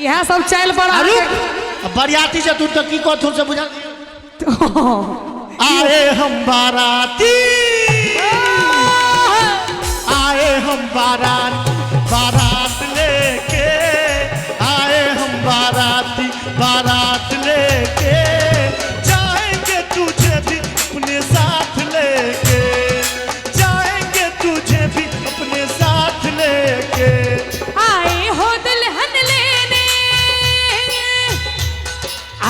इएह सब चालि पर आ रुक, आ बरियाती से तू तऽ की कहथुन से बुझल आए हम बाराती, आए हम बारात, बारात लेके आए हम बाराती, बारात लेके जाएंगे तुझे भी अपने साथ लेके, जाएंगे तुझे भी अपने साथ लेके। आए हो दुल्हन लेने,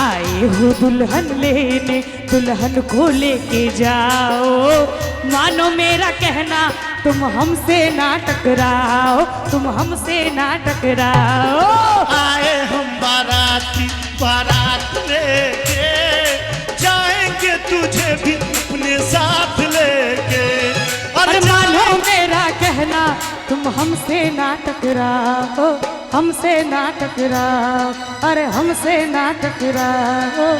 आए हो दुल्हन लेने, दुल्हन को लेके जाओ, मानो मेरा कहना तुम हमसे ना टकराओ, तुम हमसे ना टकराओ। आए हम बाराती, बारात लेके जाएंगे तुझे भी अपने साथ लेके। अरे मानो मेरा कहना तुम हमसे ना टकराओ, हमसे ना टकराओ, अरे हमसे ना टकराओ।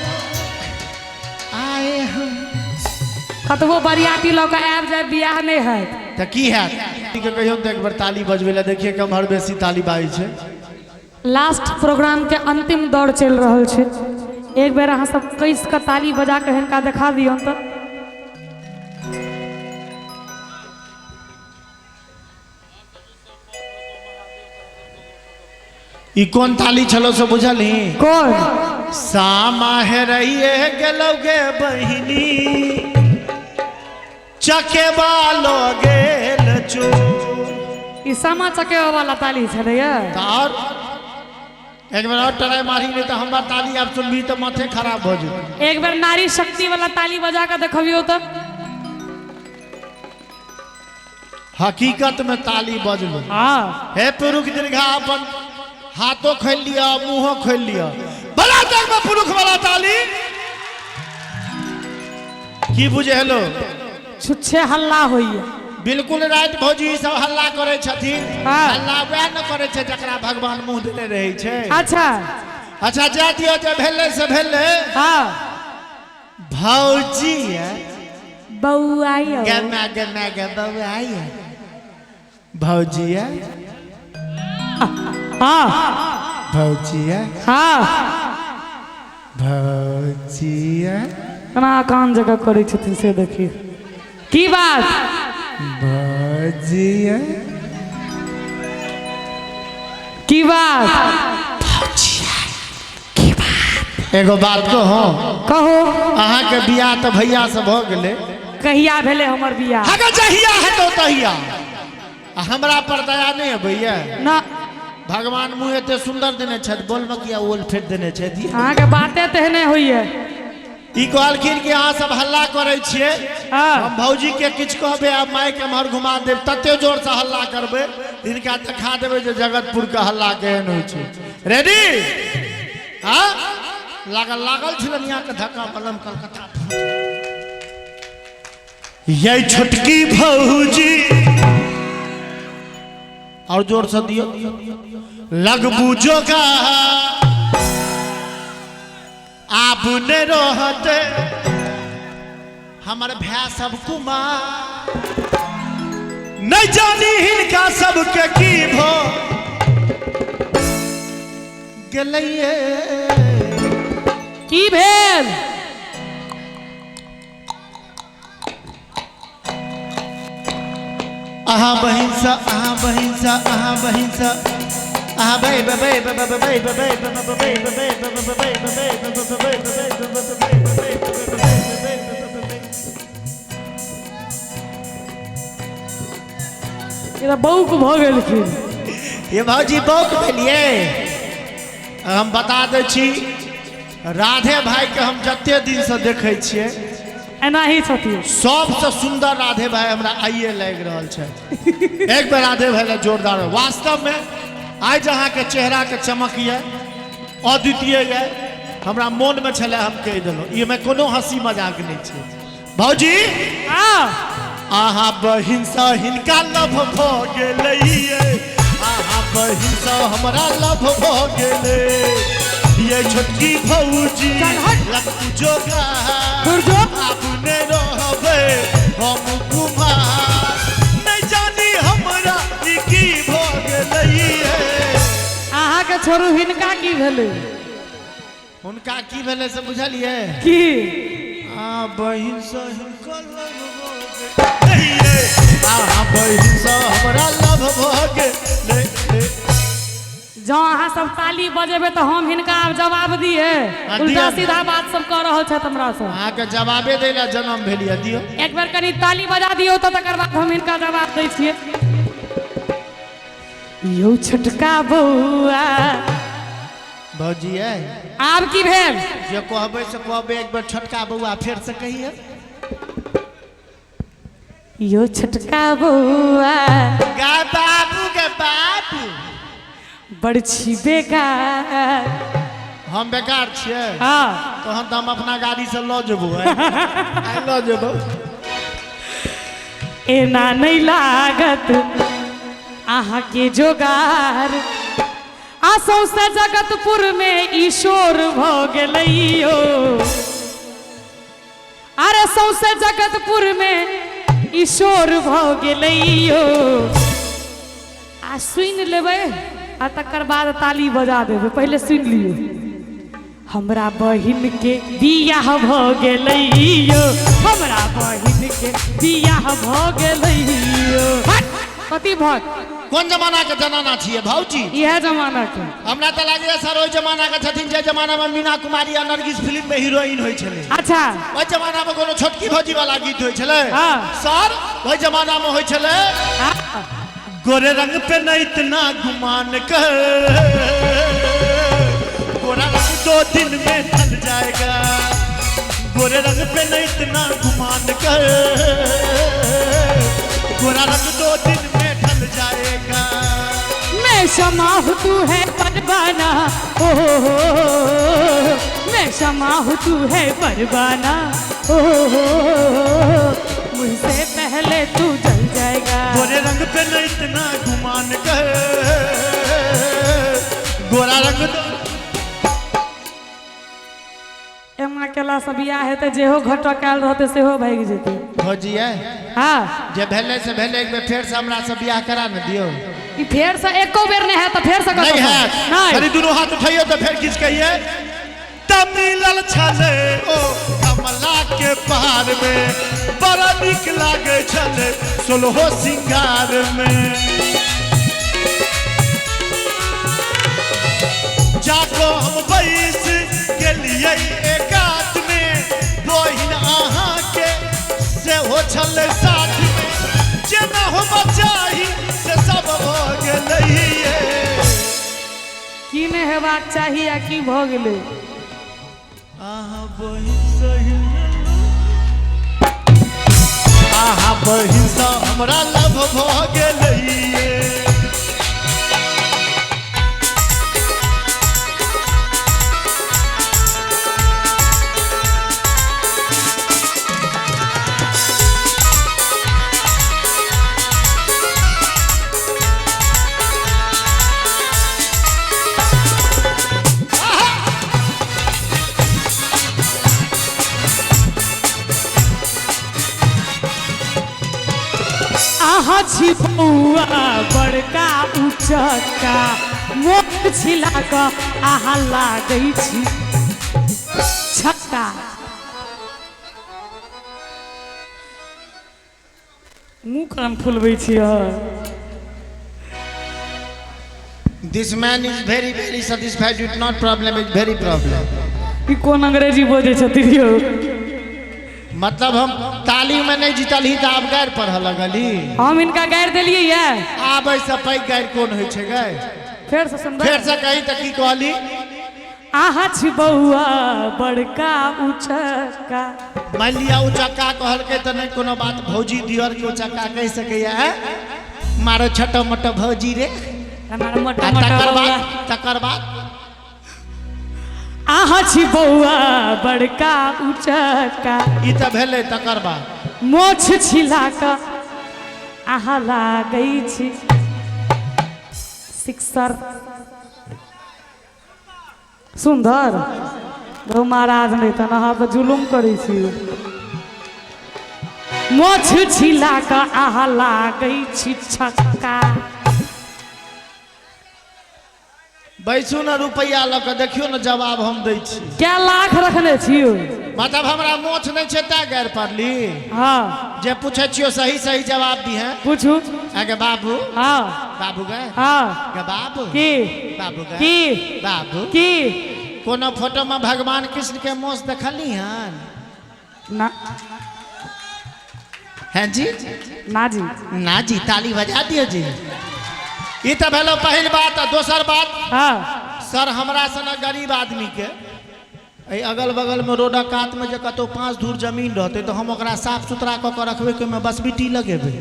आए हम कतबो बरियाती लऽ कऽ आबि जाय बियाह नहि हैत। तऽ की हैत? के कहियौ तऽ एक बेर ताली बजबै लए, देखिए कम्हर बेसी ताली बाजै छै। लास्ट प्रोग्राम के अंतिम दौर चलि रहल छै, एक बेर अहाँ सब कसि कऽ ताली बजा कऽ हिनका देखा दियौन तऽ। ई कोन ताली छलो से बुझलही? कोन? सामा हेरैये गेलौ गे बहिनी, चकेबा लो गेल चोर। ई सामा चकेबा वाला ताली छलैया। तऽ और एक बेर और ट्राई मारी, नहीं तऽ हमर ताली आब सुनबी तऽ माथे खराब भऽ जेतौ। एक बेर नारी शक्ति वाला ताली बजा कऽ देखबियौ तऽ। हकीकत में ताली बजलो। हाँ। हे पुरुख दीर्घा, अपन हाथों खोल लिया मुंहो खोल लिया, बड़ा तक में पुरुख वाला ताली की बुझे हेलो? छुच्छे हल्ला होइए। बिल्कुल राइट भौजी, ई सब हल्ला करे छथिन। हाँ। हल्ला वएह न करे छै जकरा भगवान मुंह देने रहै छै। अच्छा अच्छा, जा दियौ, जे भेलै से भेलै। हाँ। भौजी बौआ यौ। गमा गमा गे बौआ यौ। भौजिया। हाँ। भौजिया। हाँ। भौजिया। केना कान जगह करै छथिन से देखियौ। की बात? भौजिया। की बात? एगो बात कहूँ? कहू। अहाँके बियाह तऽ भैया से भऽ गेलै। कहिया भेलै हमर बियाह? अगर जहिया हेतौ तहिया। आ हमरा पर दया नहि अबैया? ना। भगवान मुँह एते सुन्दर देने छथि, बोलमे किया ओल फेट देने छथि? अहाँके बाते तेहने होइए। ई कहलखिन कि अहाँ सब हल्ला करै छियै, हाँ। हम भौजी के किछु कहबै आ माइक एम्हर घुमा देब, तते जोर से हल्ला करबै हिनका देखा देबै जे जगतपुर के हल्ला केहन होइ छै। रेडी? हाँ, लागल लागल छलनि यहाँ के धक्का बलम कलकत्ता। ये छोटकी भौजी और जोर से दियो, लगबू जोगा आब ने रहते हमर भाय सब कुमार, नहीं जानी हिनका सबके की भ गेलैये। की भेल? अहाँ बहिन सा, अहाँ बहिन सा, अहाँ बहिन सा, अहाँ बै बै बै बै बै बै बै बै बै बै बै बै बै बै बै। ई तऽ बौक भऽ गेलखिन। ये भौजी बौक भेलियै। हम बता दै छी, राधे भाई के हम जते दिन से देखै छियै एनाही छथिन। सबसे सुंदर राधे भाई हमरा आइए लागि रहल छै। एक बेर राधे भाई ला जोरदार। वास्तव में आइ जे अहाँके चेहरा के चमक यऽ अद्वितीय यऽ, हमरा मोन में छलै हम कहि देलहुँ, एहिमे कोनो हंसी मजाक नहि छै। भौजी हाँ। अहाँ बहिन सँ हिनका लभ भऽ गेलैये, अहाँ बहिन सँ हमरा लभ भऽ गेलै। ये छोटकी भौजी चल हट। लग जोगा दूर जो। आब ने रहबै हम कुमार, नहि जानी हमरा ई की भऽ गेलैये। अहाँके छोड़ू, हिनका की भेलै? हुनका की भेलै से बुझलियै? की? आ बहिन से हिनकर लव भऽ गेलै। आ बहिन से हमरा लव भऽ गेलै। जँ अहाँ सब ताली बजेबै तऽ हम हिनका आब जवाब दिए। हाँ, उल्टा दिअ। सीधा बात सब कऽ रहल छथि हमरा से। अहाँके जवाबे दै लए जन्म भेल यऽ, दियौ। एक बेर कनि ताली बजा दियौ तऽ तकर बाद हम हिनका जवाब दै छियै। यौ छोटका बौआ। भौजी यै। आब की भेल? जे कहबै से कहबै, एक बेर छोटका बौआ फेर से कहिए। यौ छोटका बौआ। गा बाबू गे बाबू। बड़ छी बेकार। हम बेकार छियै? हाँ। तहन तऽ हम अपना गाड़ी से लऽ जेबो, आइ लऽ जेबो। एना नहि लागत अहाँके जोगार, आ सौंसे जगतपुर मे ई शोर भऽ गेलै यौ। अरे सौंसे जगतपुर मे ई शोर भऽ गेलै यौ। आ सुनि लेबै आ तकर बाद ताली बजा देबै। पहिले सुनि लियौ। हमरा बहिन के बियाह भऽ गेलै यौ, हमरा बहिन के बियाह भऽ गेलै यौ। हट, कथी भऽ कोन जमाना के जनाना छियै भौजी? इएह जमाना के। हमरा तऽ लागैए सर ओहि जमाना के छथिन जे जमाना में मीना कुमारी आ नरगिस फिल्म में हीरोइन होइ छलै। ओहि जमाना में कोनो छोटकी भौजी वाला गीत होइ छलै? हाँ। सर, ओहि जमाना में होइ छलै, गोरे रंग पे न इतना गुमान कर, गोरा रंग 2 दिन में ढल जाएगा, गोरे रंग पे न इतना गुमान कर, गोरा रंग 2 दिन में ढल जाएगा। मैं शमा हूँ तू है परवाना, ओ हो, मैं शमा हूँ तू है परवाना, ओ हो, मुझसे पहले तू जल जाएगा। गोरे रंग पे न इतना गुमान कर, गोरा रंग दो। एना केला से बियाह हेतै, जेहो घटक आयल रहतै सेहो भागि जेतै। भौजी यै। हाँ। जे भेलै से भेलै, एक बेर फेर से हमरा से बियाह करा ने दियौ। ई फेर से एको बेर नहि हैत तऽ फेर से कतऽ नहीं से? हैत। नहि। खाली दुनू हाथ उठैयौ तऽ फेर किछु कहियै। तब मिलल छलै ओ कमला के पार में, बड़ा नीक लागै छलै सोलहो सिंगार में। जाको हम बैस गेलियै एकात में, बहिन अहाँके सेहो छलै साथ में, जेना होबा चाही से सब भऽ गेलैये। की नहि हेबाक चाही आ की भऽ गेलै? अहाँ बहिन सही, अहाँ बहिन सँ हमरा लव भऽ गेलैये। अहाँ छी बौआ बड़का उचक्का, मोट छिला कऽ अहाँ लागै छी छक्का। मुँह कान फुलबै छी अहाँ? This man is very very satisfied with not problem is very problem. ई कोन अंग्रेजी बजै छथिन यौ? मतलब हम ताली में नहीं जीतल ही तऽ आब गारि पढ़ऽ लगली। हम हिनका गारि देलियै ये। आब एहिसँ पैघ गारि कोन होइ छै गै? फेर से सुनबै? फेर से कही तऽ की कहली? अहाँ छी बौआ बड़का उचक्का। मानि लिअ उचक्का कहलकै तऽ नहि कोनो बात, भौजी दियर के उचक्का कहि सकैया, ऐं? मारो छोटो मोटो भौजी रे। हमार मोटा आ मोटा तकर बौआ। बाद, तकर बाद अहाँ छी बौआ बड़का उचक्का। ई तऽ भेलै, तकर बाद मोछ छिला कऽ अहाँ लागै छी सिक्सर सुन्दर। रौ महाराज, नहि तहन अहाँ तऽ जुलुम करै छी। मोछ छिला कऽ अहाँ लागै छी छक्का। बैसू ने रुपैआ लऽ कऽ देखियौ ने जवाब हम दै छी। कै लाख रखने छियौ? मतलब हमरा मोछ नहि छै तैं गारि पड़ली। हाँ। जे पूछै छियौ सही सही जवाब दिहे। पूछू। आगे बाबू। हाँ। बाबू गे। हाँ। गे बाबू। की? बाबू गे। की? बाबू। की? कोनो फोटो में भगवान कृष्ण के मोछ देखली हन? ना। हैं जी? ना जी। ना जी, ताली बजा दियो जी। ई तऽ भेलो पहिल बात। आ दोसर बात, हाँ। सर हमरा सन गरीब आदमी के एहि अगल बगल में रोडक कात में जे कतौ 5 धूर जमीन रहतै तऽ हम ओकरा साफ सुथरा कऽ के रखबै कि ओहिमे बसबिट्टी लगेबै।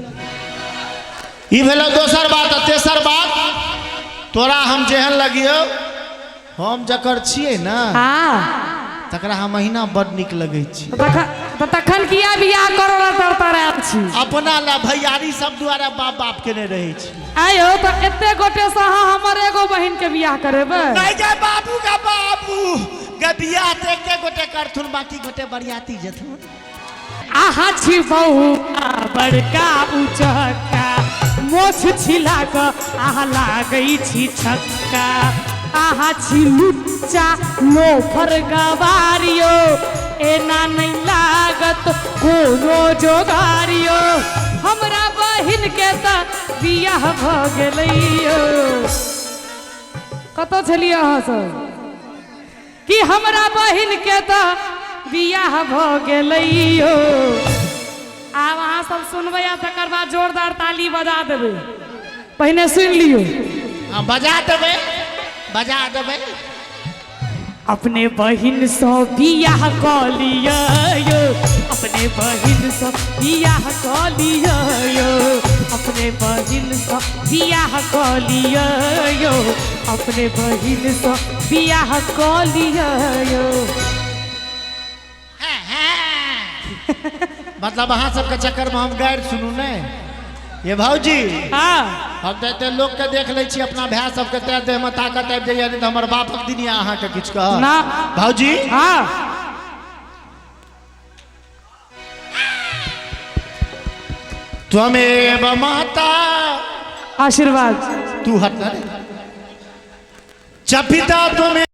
ई भेलो दोसर बात। आ तेसर बात, तोरा हम जेहन लगियौ, हम जकर छियै ने, हाँ, तकरा हम अहिना बड नीक लगै छी। तऽ तखन किया बियाह करऽ लए तड़तड़ायल छी? अपना ला भैयारी सब द्वारा बाप बाप केने रहै छी। आयो तऽ एते गोटे से अहाँ हमर एगो बहिन के बियाह करेबै? नहीं गे बाबू गे बाबू गे, बियाह तऽ एके गोटे करथुन, बाकी गोटे बरियाती जेथुन। अहाँ छी बौआ बड़का उचक्का, मोछ छिला कऽ अहाँ लागै छी छक्का। अहाँ छी लुच्चा लोफर गवारियो, एना नहि लागत कोनो जोगारियो। हमरा बहिन के तऽ बियाह भऽ गेलैयो। कतऽ छलियै अहाँ सब? कि हमरा बहिन के तऽ बियाह भऽ गेलैयो। आब अहाँ सब सुनबै आ तकर बाद जोरदार ताली बजा देबै। पहिने सुनि लियौ। हाँ, बजा देबै, बजा देबै। अपने बहिन सँ बियाह कऽ लिअ यौ, अपने बहिन सँ बियाह कऽ लिअ यौ, अपने बहिन सँ बियाह कऽ लिअ यौ, अपने बहिन सँ बियाह कऽ लिअ यौ। मतलब अहाँ सबके चक्कर में हम गारि सुनू ने ये भौजी? हाँ। हम तऽ एते लोक के देख लै छी, अपना भाय सबके, तैं देह में ताकत आबि जाइए, नहि तऽ हमर बापक दिन अहाँके किछु कह ना। भौजी। हाँ। त्वमेव माता आशीर्वाद तू हट ना रे। च पिता त्वमेव